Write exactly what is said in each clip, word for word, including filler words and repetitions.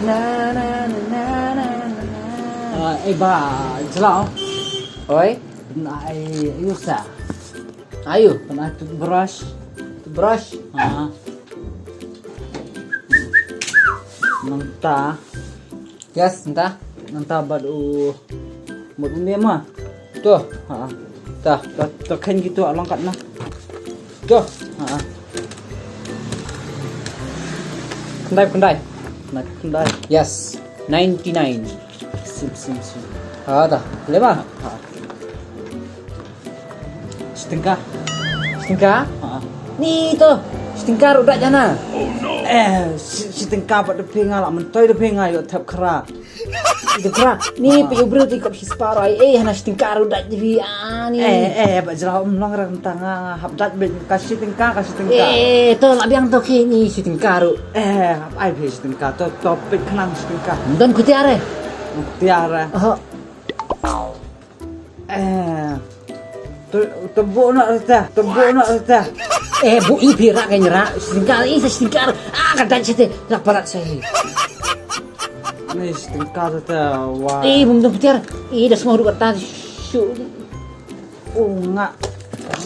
Na, na, na, na, na, na, na. Ah, eh, ba, jlaw. Oi? Pynai, ayu sa. Ayu? Pynai toothbrush. Toothbrush? Ha. Nangta. Yes, nta. Nangta bad u, bad u ne ma. To, ha. Ta, ta, ta khen gitu along kat na. To, ha. Khyndai, khyndai. Khyndai, khyndai. Yes. Ninety-nine. Sim, sim, sim. Ha, ta. Leh ba? Ha. Shi tyngka. Shi tyngka? Ha. Ni to. Shi tyngka ruh da jana. Eh, shi, shi tyngka pat da phi nga la myntoi da phi nga ïoh thep khra. Ïoh thep khra. Ni phi u briew ti kop shi spah ruh ai. Eh, hana shi tyngka ruh da phi. Ah, ni. Eh, eh, ba jrau um long rang tang nga hap dat bit ka shi tyngka, ka shi tyngka. Eh, to la biang to ki ni shi tyngka ruh. Eh, hap ai phi shi tyngka to, to pit khnang shi tyngka. Don kutiar eh. Kutiar eh. Aha. Eh, to, to buh noh rta, to buh noh rta. Eh, buh i phi rak, eh, rak. Shi tyngka, eh, shi tyngka. Ah, ka dait shi te. Rak palat shi. Ni shi tyngka rta, wah. Eh, bum dum putiar. Eh, da semua ruh kata. Shu. Oh, nga.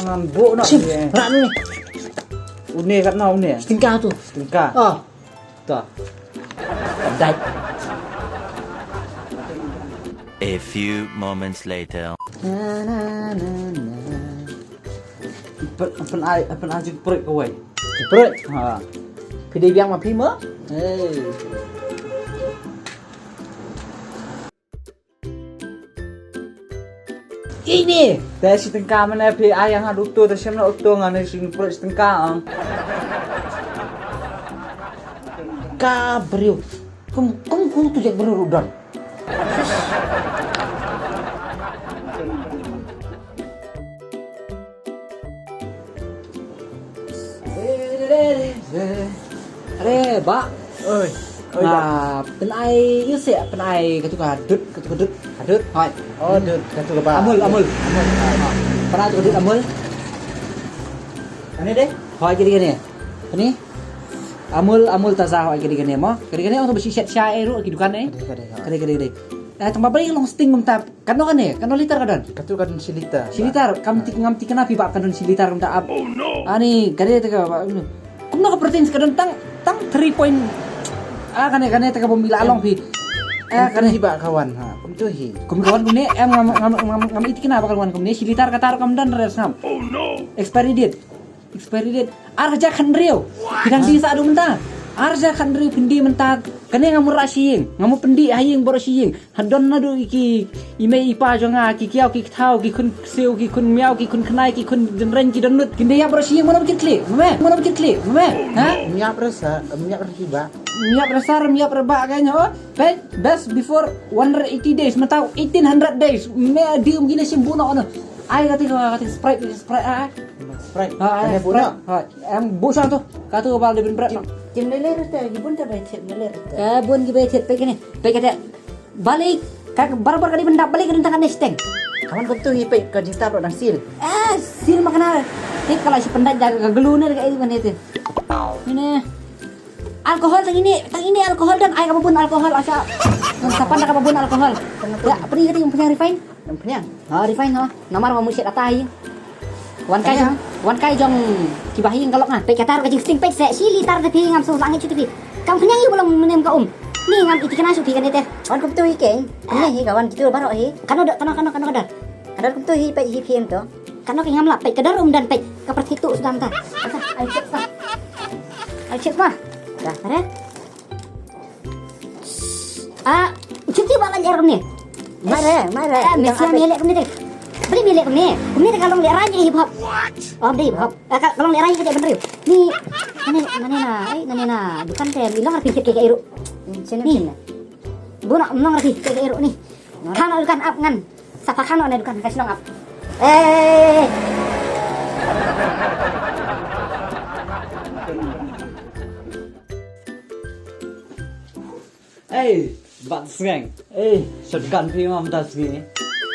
Ngan buh noh. Shim, eh. Rak ni. Une kat na une. Shi tyngka tu. Shi tyngka. Ah. To. Dait. A few moments later. Na, na, na, na. Pyn, pynai, pynai jingpyrkhat kawei. Jingpyrkhat? Ha. Phi dei biang ma phi mo? Hey. Ini, te shi tyngka mane phi ai ïa nga uto, te shim na uto, nga ne shi pyrkhat shi tyngka ang. Ka briew. Kum, kum, kum tu jek briew ruh don. Are, ba. Oi. Oi, ba. Ah, pynai, ïa se, pynai, katu ka dud, katu ka dud. Ka dud? Hai. Oh, dud, katu ka ba. Amul, amul. Amul. Pynai tu ka dud amul. Ani deh? Hai, kiri kene. Ani? Amul, amul taza, hai, kiri kene mo. Kiri kene, ong tu besi shet sha, eh, ru, ki dukan, eh. Kiri, kiri, kiri. Kiri, kiri, kiri. Eh, tang ba bari long sting kumta. Kano kane, kano liter ka don? Katu ka don shi liter. Shi liter, kam ti, ngam ti kane phi ba ka don shi liter kumta ap. Oh no. Ani, kane te ka ba. Kumno ka protein ka don tang, tang three point. Ah, kane, kane te ka bom ila long phi. Ah, kane hi ba ka wan ha. Kumtu hi. Kum ka wan kumne, em ngam, ngam, ngam, ngam iti kane ba ka wan kumne. Shi liter kata ruh kam don res ngam. Oh no. Expiry date. Expiry date. Ar hajar khathynriew. Phi dang die sa haduh mynta. Ar hajar khathynriew phin die mynta. Kane nga mut rah sha ïing. Nga mut pyndie ha ïing baroh sha ïing. Hadon naduh ki, i mei i pa jong nga, ki kiaw ki kthaw, ki khun ksiew, ki khun miaw, ki khun khnai, ki khun dynreng, ki don lut. Kin dei ïa baroh sha ïing, mano ba kin khlieh? Mame, mano ba kin khlieh? Mame, ha? Miap rasa, miap rasa ba. Miap rasa, miap rasa ba kan, ho? Peit, best before one hundred eighty days, mynta eighteen hundred days. Me die um gina shim buno ono. Ai kata ka, kata Sprite, Sprite, ah. Sprite. Ha, ai, kane buno. Sprite. Ha, em buno tu. Katu ka bal de bin bret. Kim, kim lele rute, gibun ta bai chet lele rute. Eh, bun ki bai chet, peit kane, peit kata. Balik, ka barbar ka di bendap balik ka dentang kane siteng. Kawan ko tu hi peit ka jingtap dang sil. Eh, sil makna. Tip kala shi pendat jaga ka glue ne ka iri mane tu. Ini. Alkohol tang ini, tang ini alkohol dan ai ka babun alkohol asa. Sapan da ka babun alkohol. Ya, apa ni kata yang punya refine? Yang punya. Ha, refine ha. Namar ma musit atai. Wan kai jong, wan kai jong kiba hi ngalok nga. Peit kata ruh ka jingsting peit se shi liter te phi ngam sngewsih ngi chuti phi. Kam khñiang ïa u ba long mnem ka um. Ni ngam iti kana shu phi kane te. Wan kumtu hi keiñ. Kane hi ka wan kitu baroh hi. Kano dot, kano, kano, kano ka dot. Ka dot kumtu hi peit hi phi em to. Kano ki ngam lap peit ka dot um dan peit. Ka pyrthei tu sudah mynta. Ai check ma. Ai check ma. Dah, ada. Ah, cuti ba leh kumne. Mare, mare. Eh, mesti yang leh kumne te. Beli leh kumne. Kumne te ka long leh rang hip hop. Oh, dei hip hop. Eh, ka long leh rang ka bener. Ni, nane, nane na, eh, nane na. Dukan te mi long arti ke ke iru. Sini, sini. Buno long arti ke ke iru ni. Khang dukan ap ngan. Sapa khang ne dukan ka shnong ap. Eh. Ei, Bah Sngeng. Ei, shotgun phi ma mynta sngi.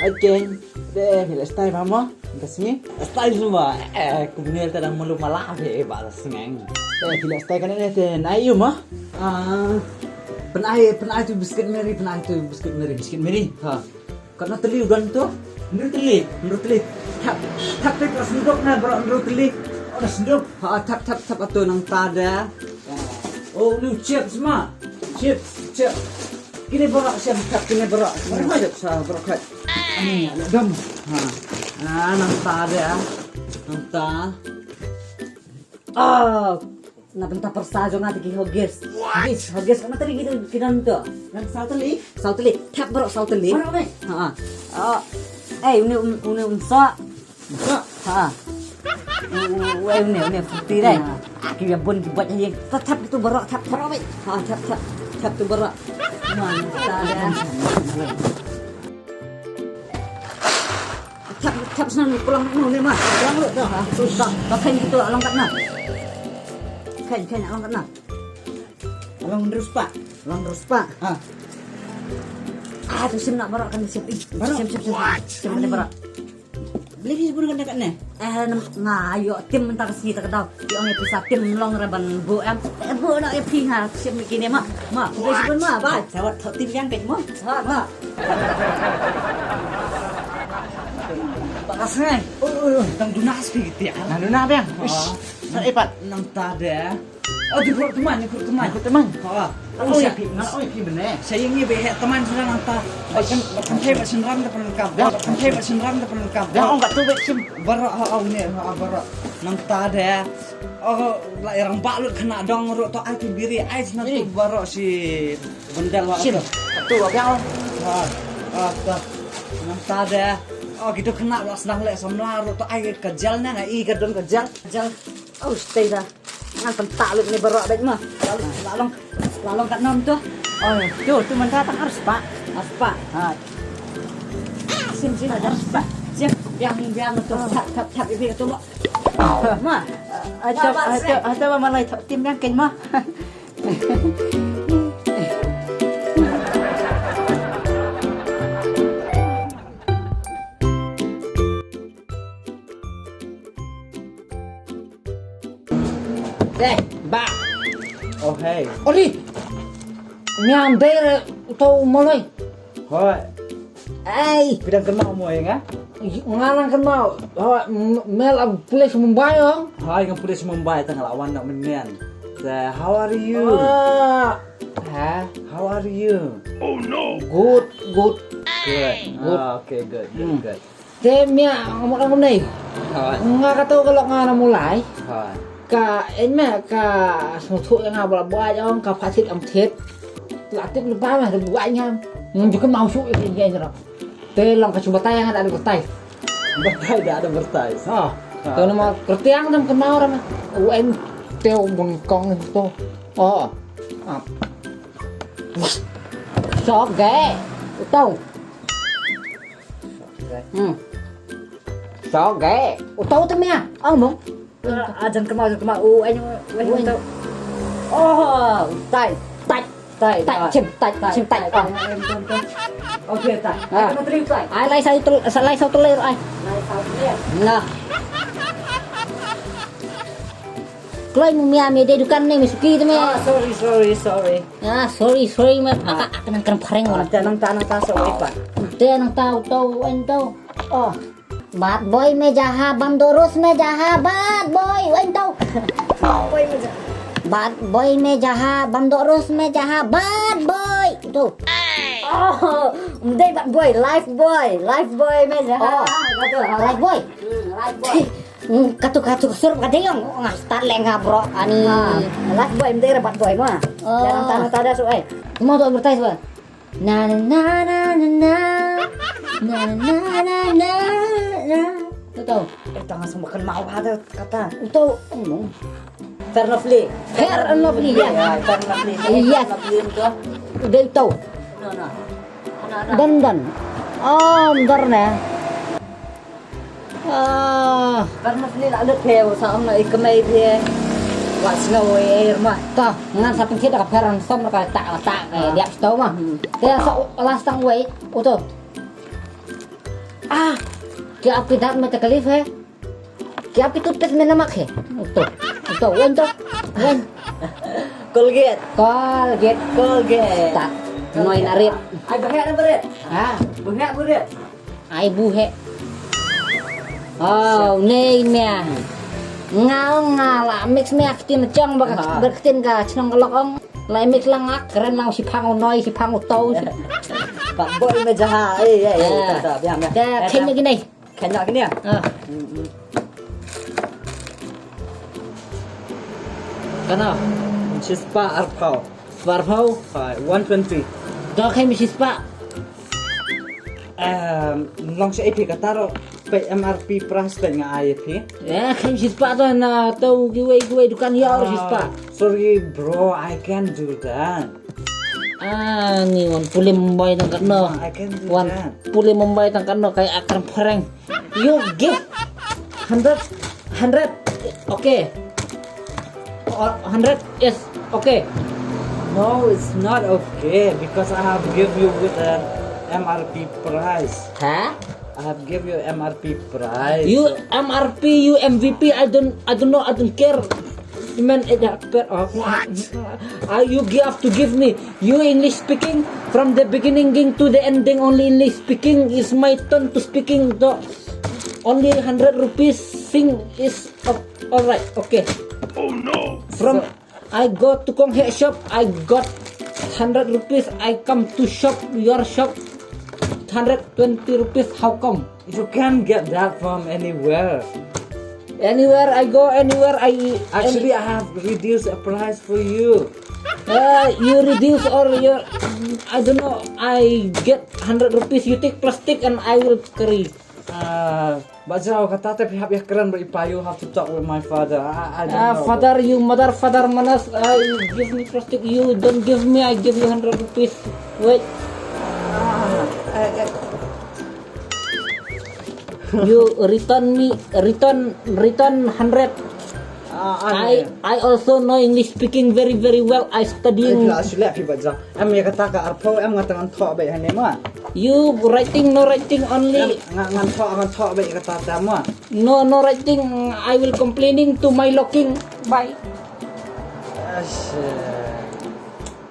Ai keiñ. Te phi leh style ba mo mynta sngi. Style sumba. Eh, kumne te dang malu mala phi, eh, Bah Sngeng. Te phi leh style kane ne te nai yu mo. Ah. Pynai, pynai tu biskit Mary, pynai tu biskit Mary. Biskit Mary. Ha. Katno tylli u don tu? Hynriew tylli. Hynriew tylli. Thap, thap te ka sendok na baroh hynriew tylli. Oh, da sendok. Ha, thap, thap, thap atu nangta da. Oh, lu chips ma. Chips, chips. Kine baroh shem thap kine baroh. Baroh chips ha, baroh khat. Ani, dam. Ha. Ah, nangta da. Nangta. Ah, na bynta pyrsa jong nga te ki Huggies. Huggies, Huggies, katno tylli ki don tu? Nang saw tylli? Saw tylli. Thap baroh saw tylli. Baroh, eh? Ha. Ah. Eh, une um, une um sa. Sa. Ha. U, u, eh, une, une fruity dei. Ha. Ki ïa bun ki bot ha ïing. Thap, thap tu baroh, thap, thap. Baroh, eh? Ha, thap, thap. Thap tu baroh. Man, ta da. Thap, thap snan, pulang no ne ma. Pulang lut dah. Ah, tu dah. Ba khein kito, a long katno? Khein, khein, a long katno? A long hynriew spah. A long hynriew spah. Ah. Ah, to shim noh baroh kane, shim. Baroh? Shim, shim, shim. Shim kane baroh. Balei phi bun kane kane? Eh, nam, nga ïoh tim mynta ka sngi ta ka daw. Ïoh ngi pisa tim long ra ban buh em. Eh, buh noh ïa phi, nga shim kine ma. Ma, khublei shibun ma, bye. Sawat thok tim ïa nga mo. Ha, ha. Ba ka sngi. Oi, oi, oi, tang duna spi kiti. Nang duna biang. Ish. Sa epat. Nangta de. Oh, di khur teman, di khur teman. Khur teman. Ha. Ngan oi ïa phi, ngan oi ïa phi mynne. Sa ïa ngi ba heh teman shuwa nangta. Ba kan, ba kan thei ba shynrang da pynlengkap. Ba kan thei ba shynrang da pynlengkap. Ong katto ba shim. Baroh, ha, ong ne, ha, baroh. Nangta de. Oh, la ïa rangbah lut khynnah dong ruh to ai ki biri ai sna tu baroh shi bendel wa. Shim. Katto ba biang. Ha. Ha, ta. Nangta de. Oh, kito khynnah ba sdang leh samla ruh to ai ka jel ne, nga i ka don ka jel. Jel. Oh, stay da. Ngan pyntah lut ne baroh bad ma. La long, la long katno tu? Oh, tu, tu mynta tang ar spah. Ar spah. Ha. Sim, sim, ar spah. Sim, biang, biang tu. Thap, thap, thap, iphi tu lo. Ma. Ato, ato, ato ba malai thap tim biang ken ma. Eh, ba. Oh, hey. Oli. Niam dere to moloi. Hoi. Ei. Pidang kenal mo ya nga? Nga nang kenal. Hoi, mel ab pulis Mumbai ong. Hoi, nga pulis Mumbai tang la wan nak menen. So, how are you? Ah. Ha? How are you? Oh no. Good, good. Good. Good. Ah, okay, good, good, good. Te mia ngam ngam nei. Nga ka to ka lok nga na mulai. Ka en me ka sngewthuh ïa nga ba la buaid ong ka phathit am thit. La tip lypa me te buaid ngam. Ngam ju kynmaw shuh ïa ki ïa jrong. Te long ka shu batai nga da advertise. Batai da advertise. Ha. To nama kyrtiang dam kynmaw ra me. U em te u bengkong to. Oh. Sok ge. Utau. Hmm. Sok ge. Utau te mia. Ong mong. Ah, jan kema, jan kema. U en, u en utau. Oh, tai. Tai. Tai. Tai, chim, tai, chim, tai. Ah. Okay, tai. Ah. Ai, lai sa tu, lai sa tu lai ai. Lai sa tu lai. Nah. Kloi mu mia me de dukan ne me suki te me. Ah, sorry, sorry, sorry. Ah, sorry, sorry me. Aka aka nang kan phareng. Ah, te nang ta nang ta so wai pa. Te nang ta utau en tau. Oh. Bad boy me jaha bam dorus me jaha bad boy en tau. Bad boy me jaha bam dorus me jaha bad boy. Tu. Oh, mdei bad boy, life boy, life boy me jaha. Oh, life boy. Hmm, life boy. Katu katu sur ka dei ong nga start leh nga bro ani. Last boy mdei rabat boy ma. Jangan tanah tada su eh. Mau tu advertise ba. Na na na na na na. Na na na na na. Tu tu. Eh tangan semua kan mau ada kata. Tu. Fair and Lovely. Fair and Lovely ya. Fair and Lovely. Iya. Fair and Lovely tu. Dei tu. No no. Dan dan. Oh, dar ne. Ah. Barnas ni la lut phe sa ong na i kmai phe. Wa sngew er ma. Ta ngan sa pynthit da ka pher ang som ka ta ta eh diap sto ma. Te sa last tang wei uto. Ah. Ki ap ki dat ma ta kalif he. Ki ap ki tut pes me namak he. Uto. Uto wen to. Wen. Colgate. Colgate. Colgate. Tak. Noi na rit. Ai, bahek na barit. Ha? Bahek barit. Ai buhek. Oh, nei mia. Nga nga la mix mia ktin chong ba ka, ha, ba ktin ka chnong ka lok ong. La mix lang ak kren lang si phang u noi, si phang u tau. Ba boy me jaha. Eh, eh, eh, ta, ta, biang, biang. Ka khen ni nei. Kanya kini ya? Ah. Kana? Shispah arphaw. Arphaw? Hai, one twenty. To khem shispah. Em, long sha A P kataro. Pe M R P price pe nga A P. Ya, khem shispah to na to giwei giwei dukan ya or shispah. Sorry bro, I can't do that. Ah, ni wan pule Mumbai tang katno. I can't do that. Wan pule Mumbai tang katno kai akar phareng. You give hundred, hundred, okay. Or hundred is okay. No, it's not okay because I have give you with an M R P price. Huh? I have give you M R P price. You M R P, you M V P, I don't, I don't know, I don't care. Man, it, uh, uh, uh, you have to give me. You English speaking from the beginning to the ending, only English speaking is my turn to speaking. The only hundred rupees thing is, uh, all right, okay. Oh no! From I go to Kong Hek shop, I got hundred rupees. I come to shop, your shop, hundred twenty rupees. How come? You can get that from anywhere. Anywhere I go, anywhere I actually, I have reduced a price for you. Uh, you reduce or you, I don't know. I get hundred rupees. You take plastic and I will carry. Uh, Bajrao, kata te phi hap ïa kren bad i pa, you have to talk with my father. I, I don't know. Father, you mother, father manas, uh, you give me plastic, you don't give me, I give you hundred rupees. Wait. Ah, eh, eh. You return me, return, return hundred. Ah, I, I also know English speaking very, very well. I studying. Ai, phi la shu leh phi Bajrao. Em, ïa kata ka arphew em, nga tang ngan thoh beit hangne ma. You writing, no writing only. Em, nga, ngan thoh, ngan thoh beit ïa kata te ma. No, no writing. I will complaining to my locking. Bye. Ash,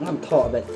ngan thoh beit.